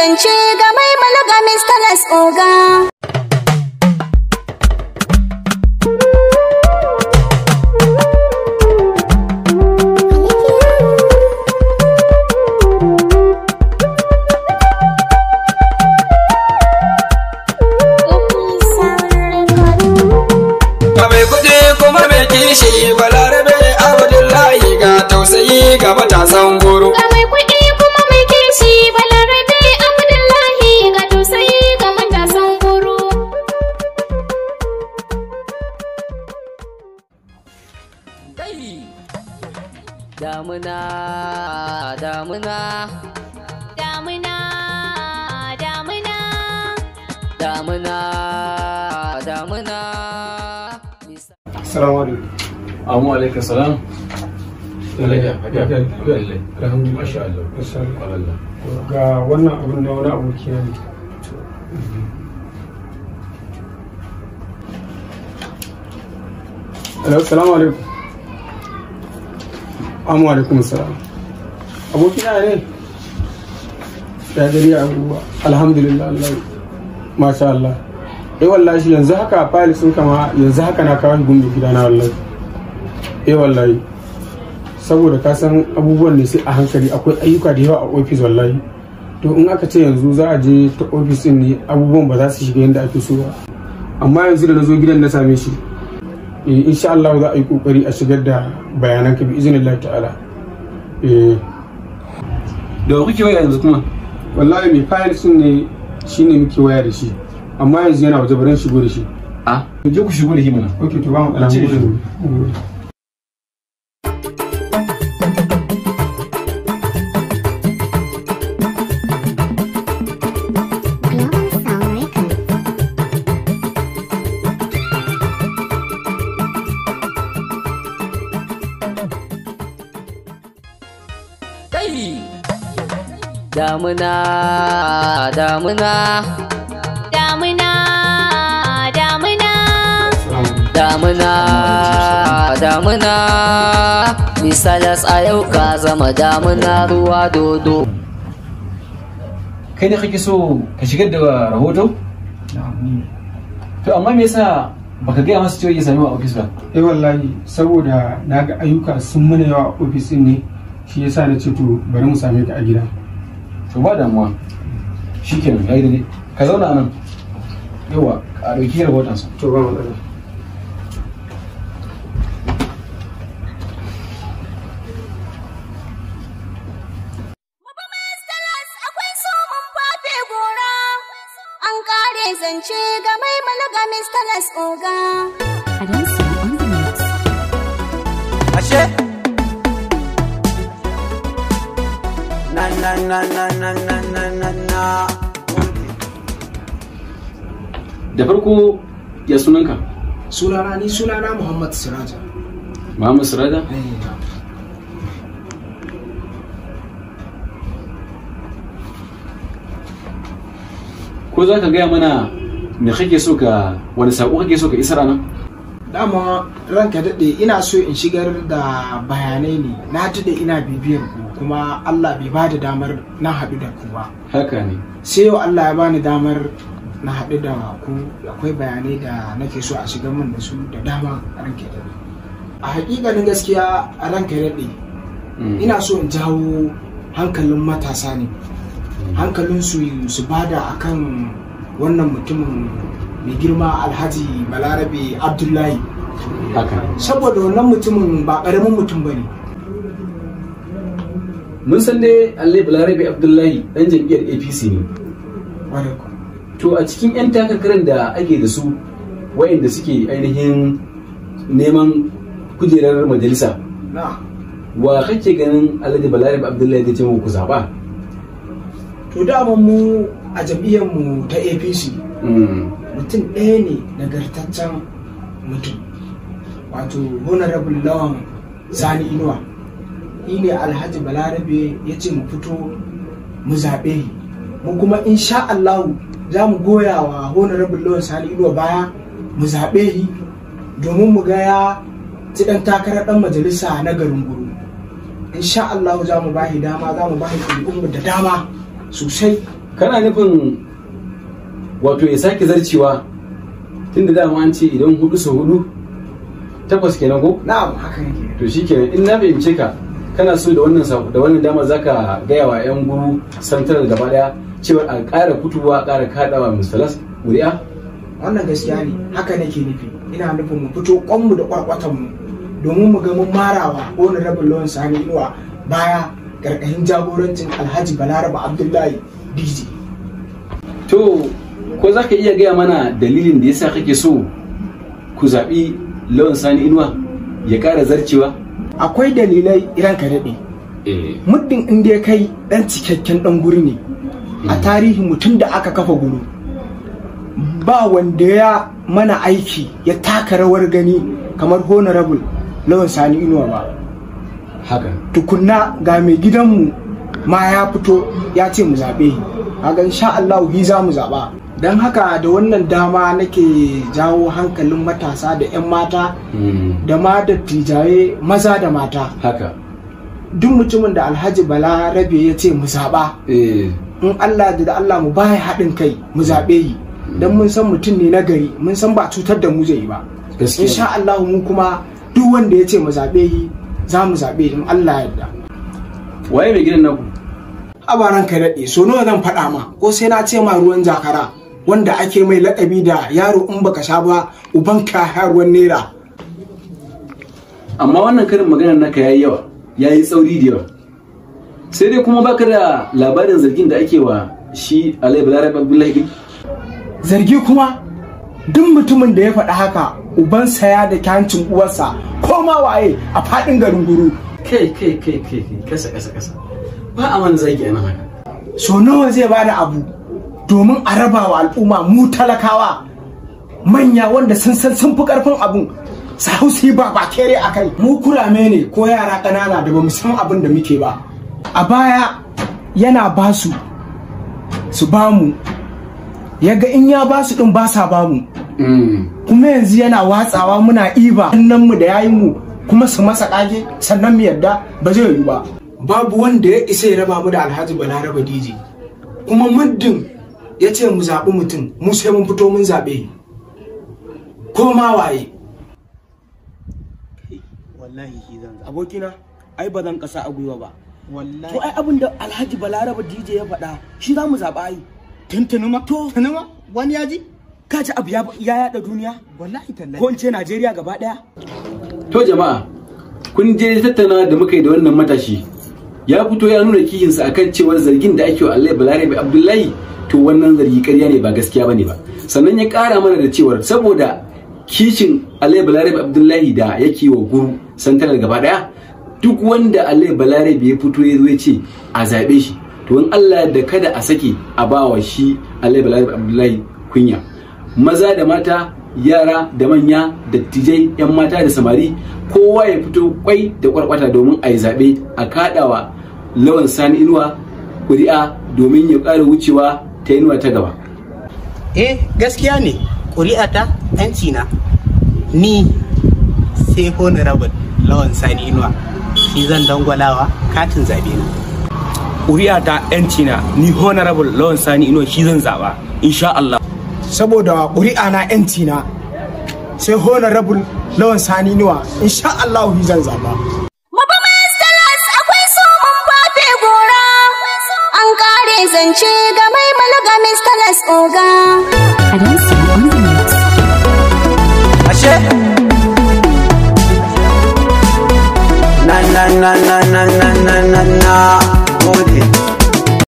zance ga mai malaga Mr. Las Oga. Mai kuɗi kuma mai kishi Balarabe Abdullahi ga tausayi ga matasan goro. Ga mai kuɗi kuma mai kishi Balarabe Abdullahi ga tausayi ga matasan goro. Damuna, damuna, Damuna, damuna, damuna, damuna. Assalamu alaikum. Amu alaika salam. Alhamdulillah. Masha Allah. Masha Allah. Allah. Ga wannan abin da wani aboki na ne. Hello, assalamu alaikum. Amu alaikum salam. Abokina ne? Ya gari abubuwa. Alhamdulillah Allah. Masha Allah. Eh wallahi yanzu haka file sun kama yanzu haka na kawo shi gumbi gidana wallahi. Eh wallahi. Saboda ka san abubuwan ne sai a hankali, akwai ayyuka da yawa a ofis wallahi. To in aka ce yanzu za a je ta ofis din ne abubuwan ba za su shiga yadda ake so ba. Amma yanzu da na zo gidan na same shi. Eh insha Allah za a yi kokari a shigar da bayanan ka bi iznillahi ta'ala. Eh Da wa kuke waya yanzu kuma? Wallahi mai file din ne shine muke waya da shi. Amma yanzu yana waje, baran shigo da shi. A, ku je ku shigo da shi mana. Okay, to ba mu Ce shi. alamu. Global Sound Records. Damuna, damuna, damuna, damuna, damuna, damuna. Misalas a yau ka zama damuna ruwa dodo. Kai ne kake so ka shigar da rahoto? To amma me yasa baka gaya masa cewa ya sami a ofis ba? Eh wallahi saboda na ga ayyuka sun mana yawa a ofis din ne, shi yasa na ce to bari mu same ka a gida. To ba damuwa. Shikenan, yayi daidai. Ka zauna a nan. Yawa, a ɗauki rahotonsa. To ba matsala. Akwai so mun fafe gora. An kare zance ga mai malaga Mr. Las Oga. Ashe? Na na na na na na na na na. Da farko ya sunanka? Sunana, ni sunana Muhammad Siraja. Muhammad Sirada? Eh, Ko za ka gaya mana me kake so ka wani sako kake so ka isar a nan? Dama ranka daɗe, ina so in shigar da bayanai ne. Na daɗe ina bibiyar ku kuma Allah bai ba da damar na haɗu da ku ba. Haka ne. Sai yau Allah ya bani damar na haɗu da ku, akwai bayanai da nake so a shigar min da su da dama, ranka daɗe. A hakikanin gaskiya, ranka daɗe, ina so in jawo hankalin matasa ne, hankalin su su bada akan wannan mutumin mai girma Alhaji Balarabe Abdullahi. Haka. Saboda wannan mutumin ba ƙaramin mutum ba ne. Mun san dai Alhaji Balarabe Abdullahi dan jam'iyyar APC ne. Ƙwarai kuwa. To a cikin 'yan takarkarin da ake da su wayanda suke ainihin neman kujerar majalisa, na wa kake ganin Alhaji Balarabe Abdullahi zai ce muku ku zaɓa? To dama mu a jam'iyyar mu ta APC, mutum ɗaya ne nagartaccen mutum, wato Honorable Lawan Sani Inuwa. Ni ne Alhaji Balarabe ya ce mu fito mu zaɓe mu, kuma insha Allahu za mu goya wa Honorable Lawan Sani Inuwa baya mu zaɓe shi domin mu ga ya ci ɗan takarar ɗan majalisa na garin Guru. Insha Allahu za mu ba shi dama, za mu ba shi ƙuri'unmu da dama sosai. Kana nufin wato ya sake zarcewa, tunda dama an ce idan 4 sau 4 8 kenan ko? Na'am, haka yake. To shikenan, in na fahimce ka, kana so da wannan sako da wannan dama zaka gaya wa yan Guru Central gaba daya cewa a ƙara fitowa, a ƙara kaɗawa Mr. Las ƙuri'a? Wannan gaskiya ne, haka nake nufi. Ina nufin mu fito kwanmu da kwarkwatan mu domin mu ga mun marawa Honorable Lawan Sani Inuwa baya karkashin jagorancin Alhaji Balaraba Abdullahi DJ. To ko za ka iya gaya mana dalilin da yasa kake so ku zaɓi Lawan Sani Inuwa ya ƙara zarcewa? Akwai dalilai idan ka daɗe. Muddin in dai kai ɗan cikakken ɗan guri ne, a tarihin mutum da aka kafa Guru ba wanda ya mana aiki ya taka rawar gani kamar Honorable Lawan Sani Inuwa ba. Haka. Tukunna ga mai gidanmu ma ya fito ya ce mu zaɓe, haka insha Allah hi za mu zaɓa. Don haka da wannan dama nake jawo hankalin matasa da 'yan mata da ma dattijaye maza da mata. Haka. Duk mutumin da Alhaji Balarabe ya ce mu zaɓa, in Allah da Allah mu baya haɗin kai mu zaɓe yi, don mun san mutum ne na gari, mun san ba cutar da mu zai yi ba. Insha Allah mu kuma duk wanda ya ce mu zaɓe yi za mu zaɓe in Allah yarda. Waye mai gidan naku? Abaran ka daɗe, so nawa zan faɗa ma, ko sai na ce ma ruwan jakara wanda ake mai laƙabi da yaro in baka sha ba uban ka ruwan naira. Amma wannan karin maganar naka yayi yawa, yayi tsauri da yawa. Sai dai kuma baka da labarin zargin da ake wa shi Alhaji Balarabe Abdullahi din? Zargi kuma duk mutumin da ya faɗi haka ubansa ya da kyancin uwarsa ko ma waye a faɗin garin Guru. Kai kai kai kai kasa kasa kasa. Ba a man zagi anan haka. So nawa zai bada abu domin a raba wa al'umma mu talakawa manya wanda sun san sun fi karfin abun su hau su yi ba kere a kai. Mu kurame ne ko yara ƙanana da ba mu san abin da muke ba. A baya yana ba su su ba mu, yaga in ya ba su din ba sa ba mu. Kuma yanzu yana watsawa muna iba nan mu da yayin mu kuma su masa kage sannan mu yarda ba zai yiwu ba. Babu wanda ya isa ya raba mu da Alhaji Balaraba DJ. Kuma muddin ya ce mu zaɓi mutum mu sai mun fito mun zaɓe ko ma waye. Wallahi shi zan zaɓa. Abokina ai ba zan ƙasa a gwiwa ba. Wallahi. To ai abin da Alhaji Balaraba DJ ya faɗa shi za mu zaɓa ai. Tuntuni ma? Tuntuni ma? Wani ya ji? Ka ji abu ya yaɗa duniya? Wallahi tallahi. Ko in ce Najeriya gaba ɗaya? To jama'a, kun je tattauna da muka yi da wannan matashi. Ya fito ya nuna kishinsa akan cewar zargin da ake wa Alhaji Balarabe Abdullahi to wannan zargi ƙarya ne ba gaskiya bane ba. Sannan ya ƙara mana da cewar saboda kishin Alhaji Balarabe Abdullahi da yake wa Guru Central gaba ɗaya, duk wanda Alhaji Balarabe ya fito ya zo ya ce a zaɓe shi, to in Allah da kada a sake a bawa shi Alhaji Balarabe Abdullahi kunya. Maza da mata, yara da manya, dattijai, yan mata da samari, kowa ya fito kwai da kwarkwata domin a yi zaɓe a kaɗawa Lawan Sani Inuwa ƙuri'a domin ya ƙara wucewa ta inuwa ta gaba. Eh gaskiya ne, ƙuri'a ta ƴanci na. Ni sai Honorable Lawan Sani Inuwa shi zan dangwalawa katin zaɓe na. Ƙuri'a ta ƴanci na, ni Honorable Lawan Sani Inuwa shi zan zaɓa insha Allah. Saboda ƙuri'a na ƴanci na sai Honorable Lawan Sani Inuwa insha Allah shi zan zaɓa. Mu bi Mr. Las akwai so mun fafe gora. An kare zance ga mai malaga Mr. Las oga. Ashe na na na na na na na na na.